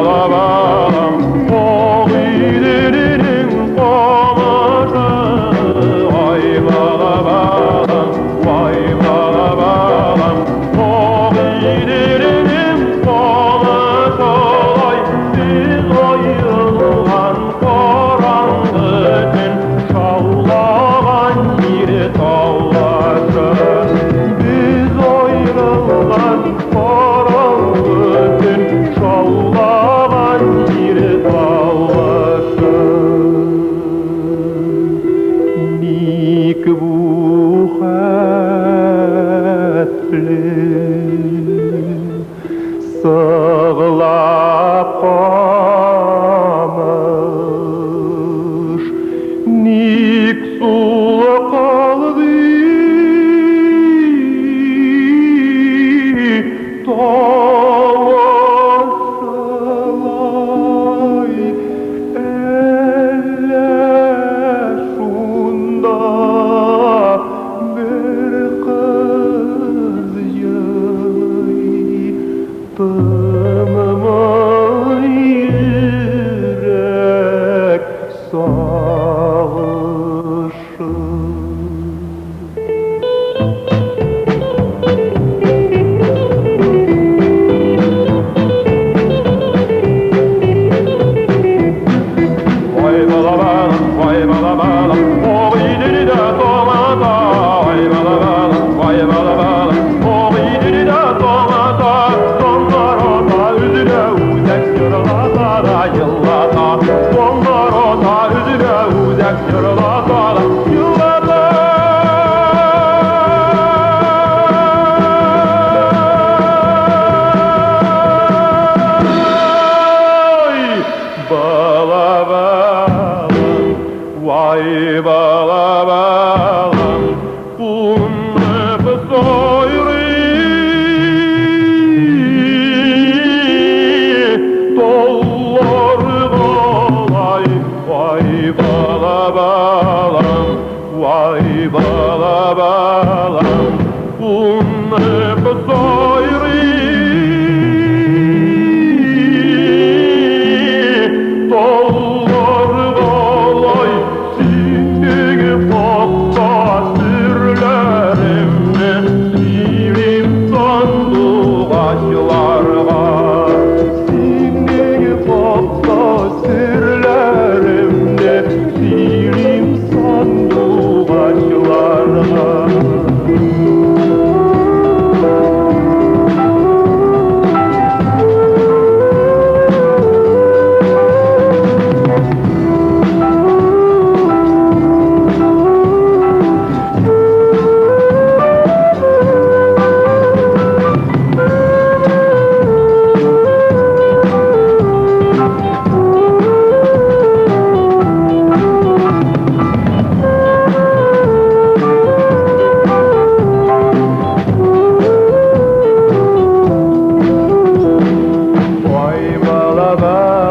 Bala-балам, Агыйделнең камышы. Ай, бала-балам, вай, бала-балам, Агыйделнең камышы. Ай, без аерылган караңгы төн, шаулаган җир таулашы. Без аерылган караңгы төн, шаулаган җир таулашы. Ник бу хәтле сыглап камыш, ник сулы калды тавышылай? Әллә шунда бер кыз елый, тынмый йөрәк сагышы. Vay bala bala, vay bala bala, o idiri de tomata. Vay bala bala, vay bala bala, o idiri de tomata. Sonlar ota üzüle uzak yırlata da yıllata. Sonlar ota üzüle uzak yırlata da yıllata. Bala balam, vay bala balam, Kunıp soyri Dollar golay. Vay bala balam, vay bala balam, Kunıp soyri Dollar golay. Sindig popta sürlerimni Silim sandugaçlarga. Sindig popta sürlerimni Silim sandugaçlarga. Vay bala bala.